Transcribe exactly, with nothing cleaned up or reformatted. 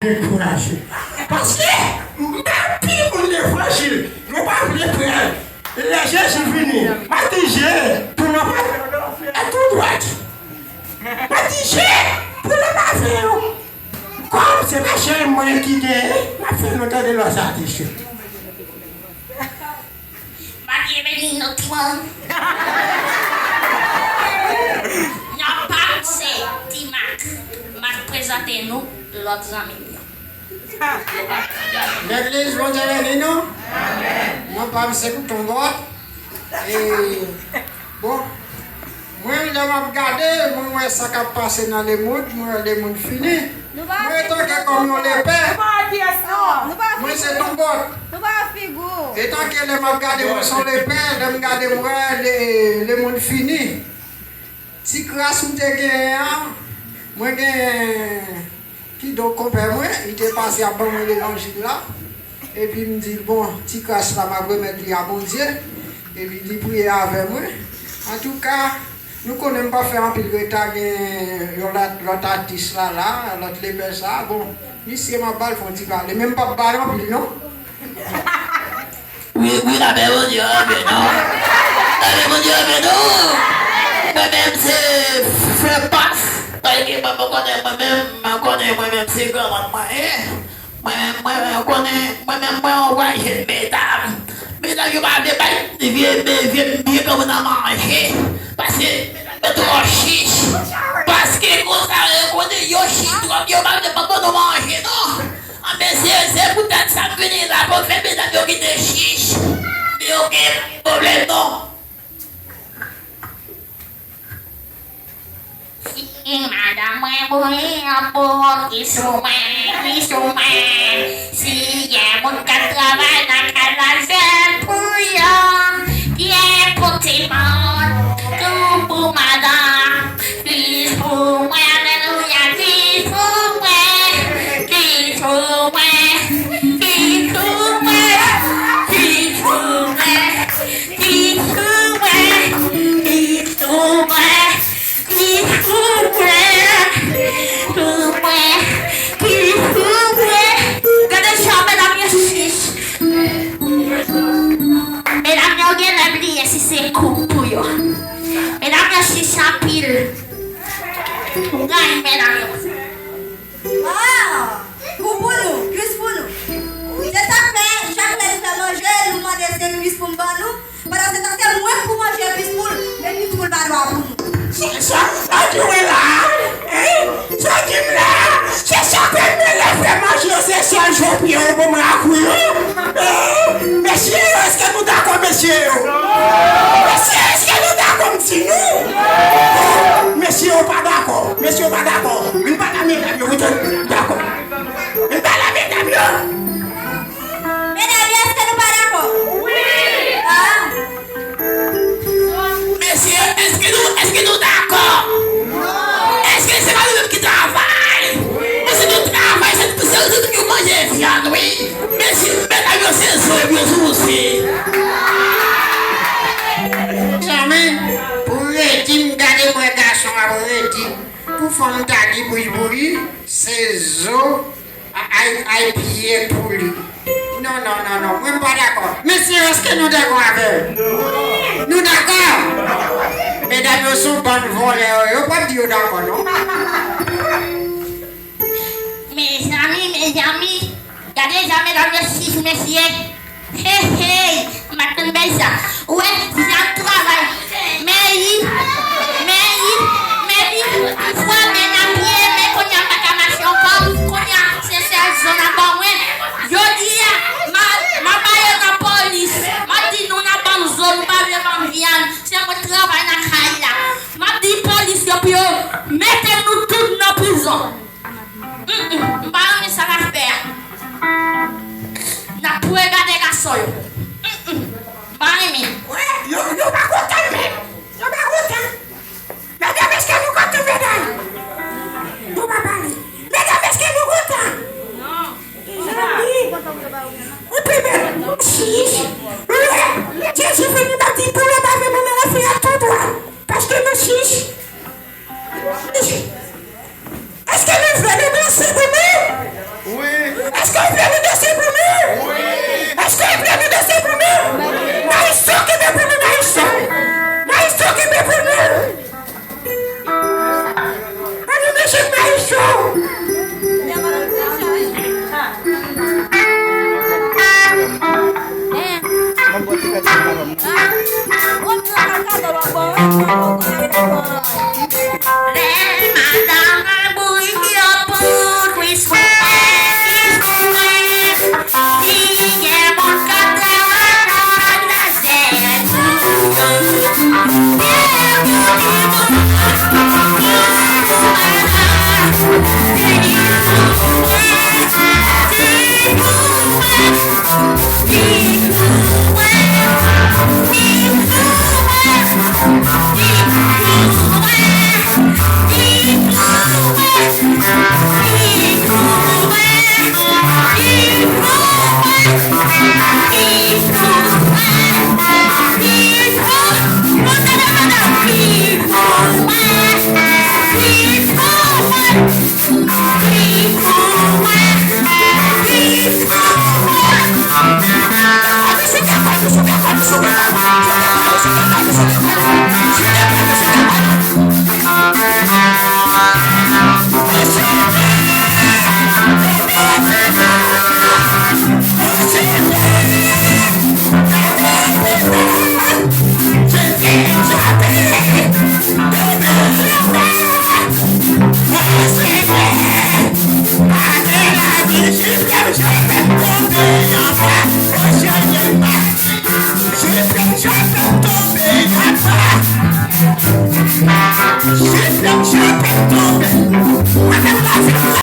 dekouraje. Paske, m bay anpil moun levanjil, yo pa vle pran. Lè Jezi vini, m a di je pou nou pa fè tou dwat. M a di je pou nou pa fè yo. Kòm se pa sèl mwen ki genyen, m ap fè nou tande lòt sa di je. Bondye beni nou tout. Non pa m se Ti Mak. M ap prezante nou lòt zanmi m yo. Legliz, Bondye beni nou. Non pa m se Kouton Bòt. E, bon, mwen, lè m ap gade, mwen wè sa k ap pase nan lemonn, mwen wè lemonn fini. Mwen tanke kòm yon lepè. Mwen se Ton Bòt. Etanke lè m ap gade, mwen se yon lepè, lè m gade, mwen wè le, lemonn fini. Ti kras m te genyen an, mwen genyen kidonk konpè mwen, li te pase ap ban mwen levanjil la. Epi m di l, bon, ti kras la, m ap remèt li a Bondye. Epi li priye avè mwen. Antouka, nou konnen m pa fè anpil reta, gen yon lòt, lòt atis la, la, lòt lepè sa. Bon, misye m ap ba l fè yon ti pale, men m p ap ba l anpil, non. Wi, wi, lamen Bondye anpil, non. Lamen Bondye anpil, non. Mwen menm se frè Pas. Paske mwen, mwen konnen mwen menm, mwen konnen mwen menm se granmoun mwen ye. Mwen menm, mwen menm, konnen, mwen menm, mwen anraje medam. Medam yo pa vle bay vye, vye, vye, vye granmoun nan manje. Paske medam yo twò chich. Paske konsa, yo konnen yo chich twòp, yo pa vle ban nou manje, non. An, mesye, se poutèt sa m vini la pou fè medam yo kite chich. Yo gen pwoblèm, non. Si madanm mwen bouyi yon po, ki sou mwen, ki sou mwen. Si gen moun k ap travay nan kay la, jwèt pou yo. Pye pou timoun, tou pou madanm. Ki sou mwen, alelouya, ki sou mwen. Ki sou mwen, ki sou mwen. Ki sou mwen, ki sou mwen. Ki sou mwen. Ki sou mwen, sou mwen, ki sou mwen. Gade jan medam yo chich. Medam yo genlè bliye si se koup pou yo. Medam yo chich anpil. Ou rayi medam yo. Ah! Kou pou nou, kwis pou nou. Se sa k fè, chak lè n fè manje, nou mande se kwis pou m ban nou. Pandan se tan, se mwen k pou manje kwis poul, men kwis poul pa dwa pou nou. Sa, sa, sa w di mwen la a? Hein? Sa w di m la a? Se sa k fè m genlè fè manje, se sèl je w pye w pou mwen ak wi w. Hein? Mesye yo, èske nou dakò, mesye yo? Mesye, èske nou dakò, m di nou? Mesye yo pa dakò. Mesye yo pa dakò. Vin pale a medam yo, wi, dakò. Vin pale a medam yo. Medam yo, èske nou pa dakò? Wi! Ah. Mesye, èske nou, èske nou dakò? Èske se pa nou menm ki travay? Mesye, nou travay, se, se nou menm ki manje vyann, wi. Mesye, medam yo, se zo yo souse. Mezanmi, pou redi, m gade mwen gason ap redi. Pou fanm ta di bouyi bouyi, se zo ay, ay pye pou li. Non, non, non, non, mwen m pa dakò. Mesye, èske nou dakò avè l? Nou dakò? Medam yo se yon bann vòlè yo, yo p ap di yo dakò, non. Mezanmi, mezanmi, gade jan medam yo chich, mesye. Hey, hey, m pa t konn bay sa. Ou wè, jan travay. Mèyi, mèyi, mèyi, m frape nan pye, men kounye a m pa ka mache ankò. Kounye a, se sèl zo n ap ban mwen. Jodi a, m a, m a ba yo nan polis. M ap di nou n ap ban m zo, nou pa vle ban m vyann. Se mwen k travay nan kay la. M ap di polis yo pou yo mete nou tout nan prizon. Mm, mm, m pa renmen sa n ap fè a. N ap touye gade gason yo. Mm, mm, m pa renmen.